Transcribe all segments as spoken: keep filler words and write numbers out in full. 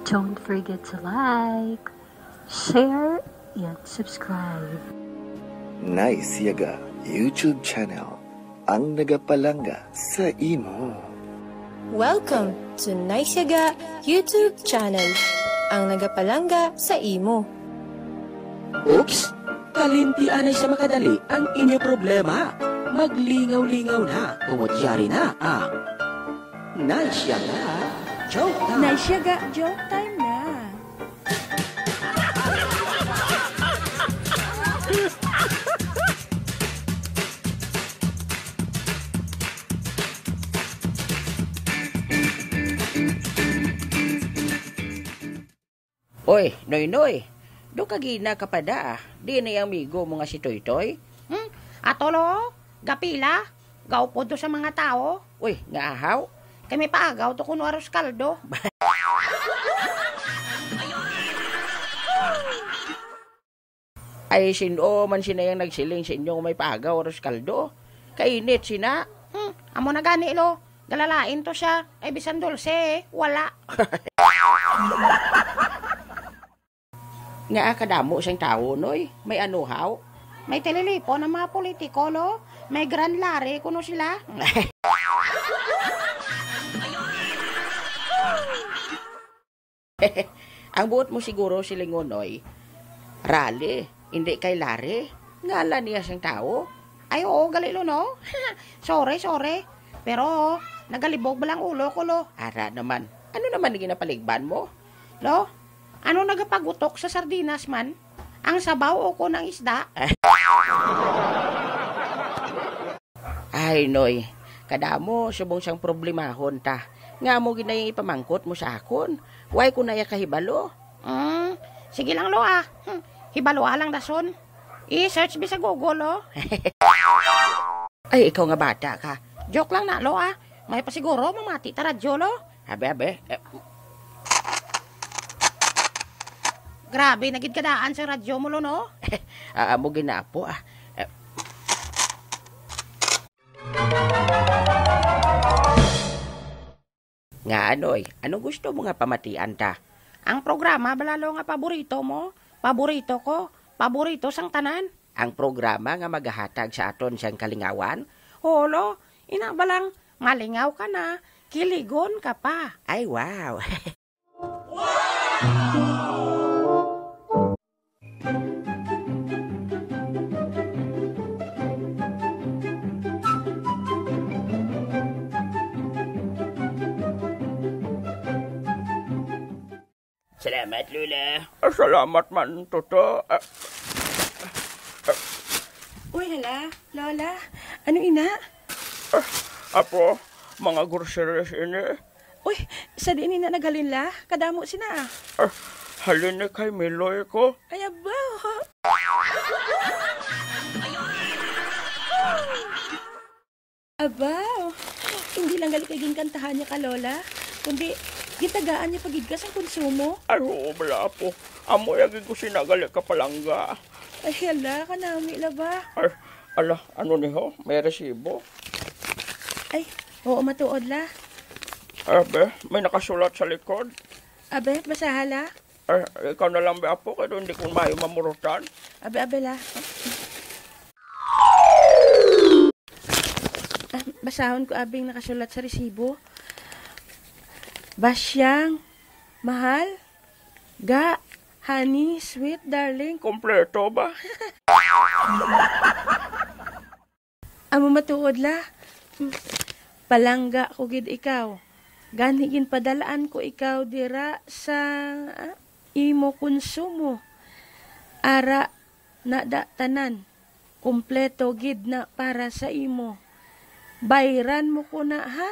Don't forget to like, share, and subscribe. Nice Yaga YouTube channel, ang nagapalangga sa imo. Welcome to Nice Yaga YouTube channel, ang nagapalangga sa imo. Oops! Kalimti anay sa makadali ang inyo problema. Maglingaw-lingaw na, tungod yari na ang Nice Yaga Joke Time. Nice Yaga Joke Time na. Oy, Noy Noy, do ka gina ka pa da, ah. Di na yung amigo mo nga si Toy Toy? Hmm? Ato lo, gapila, gaupod to sa mga tao. Uy, nga ahaw, kay may paagaw to kuno aros kaldo. Ay, sino man sina yang nagsiling sa inyo nga may paagaw aros kaldo? Kainit sina. Hmm, amo na gani lo. Galalain to siya. Ay, bisan dulce, eh. Wala. Nga kadamo sang tawo, Noy. May anuhaw. May tililipon ang mga politiko, lo. May grand lari kuno sila. Ang buot mo siguro silingon, Noy, rally, hindi kay lari. Ngalan niya sang tawo. Ay, oo, gali lo, no? Sorry, sorry. Pero, nagalibog ba lang ulo ko, lo? Ara naman. Ano naman ang ginapaligban mo? Lo, ano nagapagutok sa sardinas man? Ang sabaw o kon ang isda? Ay, Noy, kadamo subong sang problemahon ta. Nga mo ginay ipamangkot mo sa akon? Way ko na ya kahibalo. Hmm, sige lang, lo, ah. Hmm, hibalo lang dason. I-search bi sa Google, oh. Ay, ikaw nga bata ka. Joke lang na, lo, ah. May pa siguro mamati ta radyo, lo. Abi, abi. Eh. Grabe, nagid kadaan sa radyo mo, lo, no? Ah, amo ginapo, ah. Eh. Nga, Noy, ano gusto mo nga pamatian ta? Ang programa bala, lo, nga paborito mo, paborito ko, paborito sang tanan. Ang programa nga magahatag sa aton sang kalingawan? Hulo, ina ba lang, malingaw ka na, kiligon ka pa. Ay, wow. Salamat, Lola. Ah, salamat man, Toto. Ah, ah. Uy, hala, Lola. Ano ina? Ah, apo, mga groceries ini. Uy, sa diin ina naghalin la? Kadamo sina, ah. Ah, halin ni kay Miloy ko. Ay, aba. Aba, hindi lang gali kay ginkantahan niya ka, Lola, kundi gitagaan niya pa gid ka sang konsumo. Ay, oo bala, apo. Amo ya gid ko sina gali kapalangga. Ay, hala, kanami la ba? Ay, ala, ano ni ho? May resibo? Ay, oo, matuod la. Abe, may nakasulat sa likod. Abe, basaha la. Eh, ikaw na lang, be, apo, kay hindi ko maayo mamurutan. Abi, abi, la. Ah, basahon ko, abing nakasulat sa resibo. Basyang, mahal, ga, honey, sweet, darling. Kompleto ba? Amo matuod la. Palangga ko gid ikaw. Gani ginpadalaan ko ikaw dira sa, ah, imo konsumo. Ara na da tanan. Kompleto gid na para sa imo. Bayran mo ko na, ha?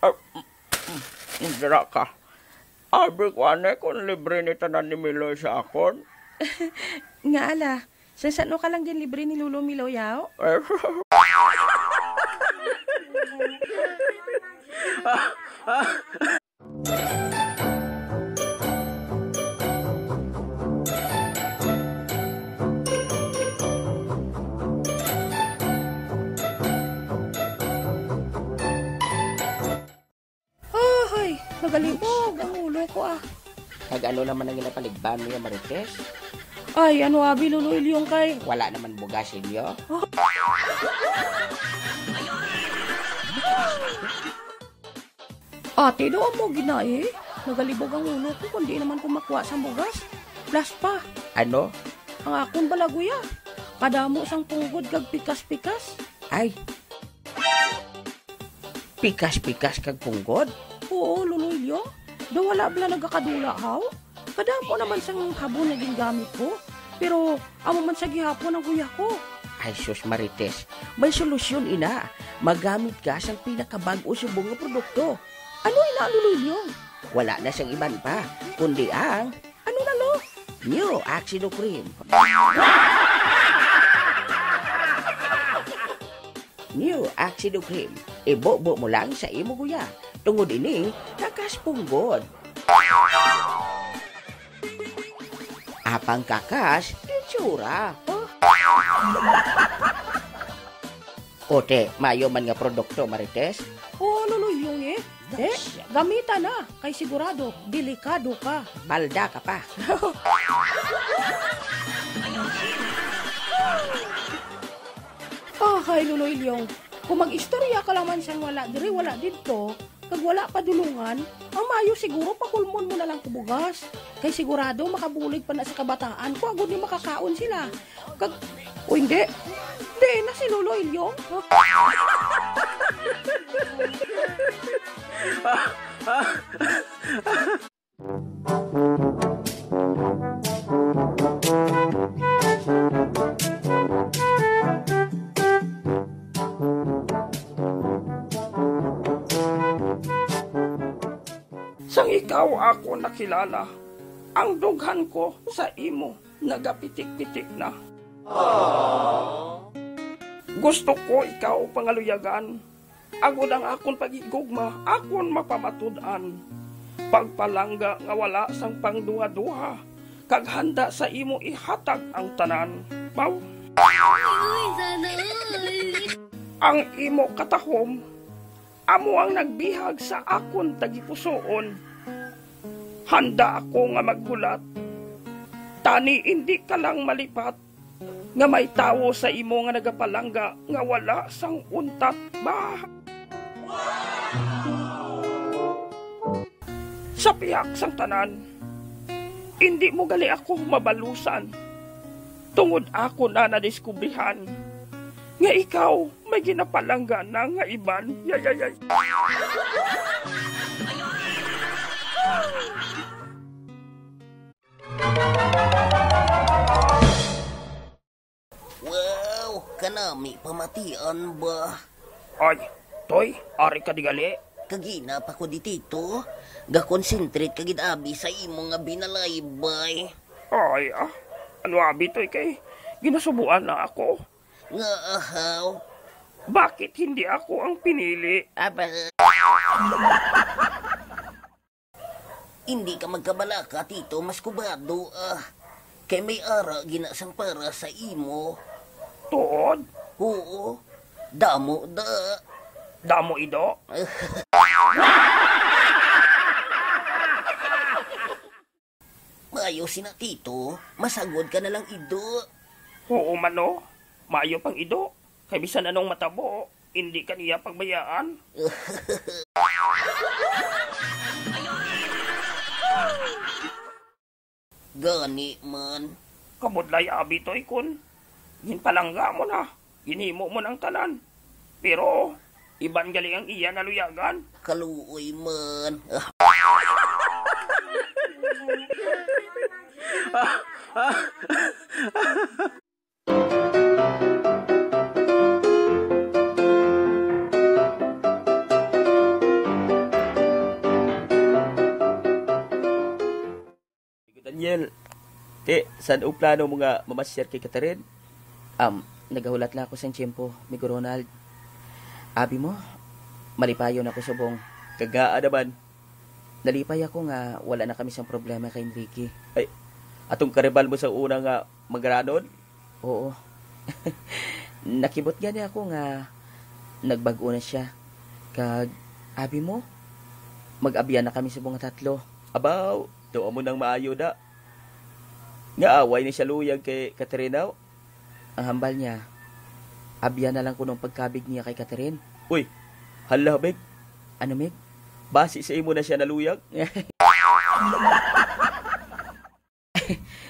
Ah, mm, mm, dira ka. Abi ko anay kon libre ni tanan ni Miloy sa akon. Nga ala, sang san-o ka lang ginlibre ni Lolo Miloy, yaw? Eh. Galibog ang ulo ko, ah. Kag ano naman ang ginapaligban niya, Marites? Ay, ano abi, Lolo Ilyong, kay wala naman bugas inyo? Ate, daw amo gina eh. Nagalibog ang ulo ko, kundi naman ko makuha sang bugas. Plus pa. Ano? Ang akon bala, guya. Kadamo sang punggod kag pikas-pikas. Ay. Pikas-pikas kag punggod? Oo, Lolo Ilyong. Daw wala bala nagakadula, haw? Kadamo naman sang habon nga gingamit ko. Pero amo man sa gihapon ang guya ko. Ay, sus, Marites. May solusyon ina. Magamit ka sang pinakabag-o subong nga produkto. Ano ina, Lolo Ilyong? Wala na sang iban pa, kundi ang, ano na, lo? New Axido Cream. New Axido Cream. Ibubo mo lang sa imo guya. Tungod ini, kakas punggod. Apang kakas, itsura. Oh. Ote, mayo man nga produkto, Marites. Oo, Lolo Ilyong eh. Eh, gamita na. Kay sigurado, delikado ka. Balda ka pa. Ah, kay Lolo Ilyong, kung mag-istorya ka lang man sang wala diri, wala didto, kag wala padulungan, ang maayo siguro pakulmon mo na lang ko bugas. Kay sigurado makabulig pa na sa kabataan ko agod ni makakaon sila. Kag, o hindi, di na si Lolo Ilyong. Sang ikaw ako nakilala, ang dughan ko sa imo nagapitik-pitik na. Gusto ko ikaw pangaluyagan, agod ang akon paghigugma akon mapamatud-an. Pagpalangga nga wala sang pangduha-duha, kag handa sa imo ihatag ang tanan. Baw? Ang imo katahom amo ang nagbihag sa akon tagipusoon. Handa ako nga maghulat, tani indi ka lang malipat nga may tawo sa imo nga nagapalangga nga wala sang untat. Bah! Sa pihak sang tanan, indi mo gali ako mabalusan, tungod ako na nadiskubrihan nga ikaw may ginapalangga na nga iban. Yay, yay, yay. Wow, kanami pamatian ba? Ay, Toy, ari ka di gali? Kagina pa ko di, Tito. Ga-concentrate ka gid abi sa imo nga binalaybay. Ay, ah, ano abi, Toy, kay ginasubuan na ako. Nga ahaw? Bakit hindi ako ang pinili? Aba. Hindi ka magkabalaka, Tito, mas kubado, ah. Kay may ara gina sang para sa imo. Tuod? Oo. Damo da. Damo ido? Maayo sina, Tito, masagod ka na lang ido. Oo man, no? Maayo pang ido. Kay bisan anong matabo, hindi ka niya pagbayaan. Gani man. Kabudlay abi, Toy, kun ginpalangga mo na, ginhimo mo ng tanan. Pero iban gali ang iya naluyagan. Kaluoy man. Daniel, ti, san-o plano mo nga mamasyar kay Catherine? Um, nagahulat lang ako sang tiyempo, Migo Ronald. Abi mo, malipayon ako subong. Kagaa naman. Nalipay ako nga wala na kami sang problema kay Enrique. Ay, atong karibal mo sa una nga magranon? Oo. Nakibot gani ako nga nagbag-o na siya. Kag, abi mo, Mag-abyan na kami subong nga tatlo. Abaw, tua mo nang maayo da. Nga away ni siya luyag kay Katrina. Ang hambal niya, abyan na lang kuno ang pagkabig niya kay Catherine. Uy, hala, Meg. Ano, Meg? Basi sa imo na siya naluyag?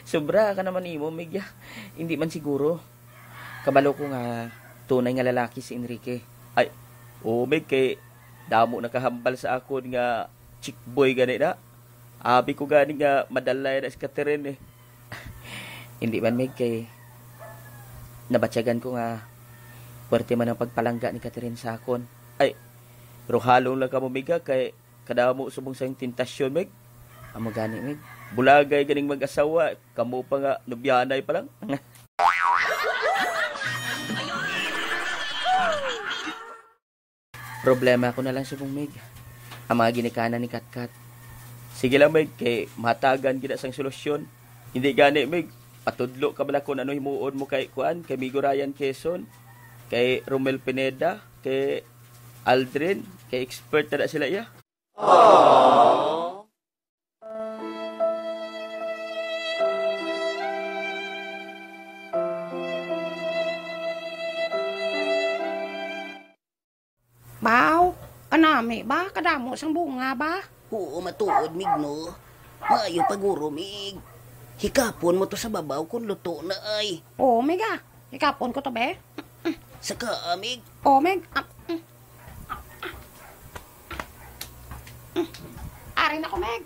Sobra ka naman imo, Meg, ya. Hindi man siguro. Kabalo ko nga tunay nga lalaki si Enrique. Ay, oo, Meg, kay damo nakahambal sa akon nga chick boy gani na. Abi ko gani nga madalay na si Catherine, eh. Hindi man, Meg, kay nabatyagan ko nga puwerte man ang pagpalangga ni Catherine sa akon. Ay, pero halong lang kamo, Meg, ha, kay kadamo subong sang tentasyon, Meg. Amo gani, Meg. Bulagay ganing mag-asawa, kamo pa nga nubyanay pa lang. Problema ko na lang subong, Meg. Ang mga ginikanan ni Katkat. Sige lang, Meg, kay mahatagan gid na sang solusyon. Hindi gani, Meg, patudlo ka bala kung ano himuon mo kay kuan, kay Migo Ryan Quezon, kay Romel Pineda, kay Aldrin, kay expert na, na sila iya. Baw, kanami ba? Kadamo sang bunga ba? Oo, matuod, Mig, no? Maayo pa guro, Mig. Hikapon mo to sa babaw kung luto na ay. Oo, Mig, ah. Hikapon ko to, be. Saka, ah, Mig. Oo, Mig. Ah, mm. Mm. Ari na ko, Mig.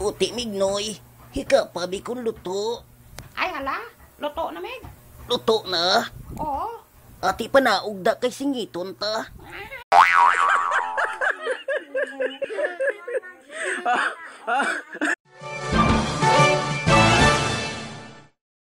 Uti, Mig, noy. Hikapa bi kung luto. Ay, hala. Luto na, Mig. Luto na? Oo. Ati, panaog da kay singiton ta.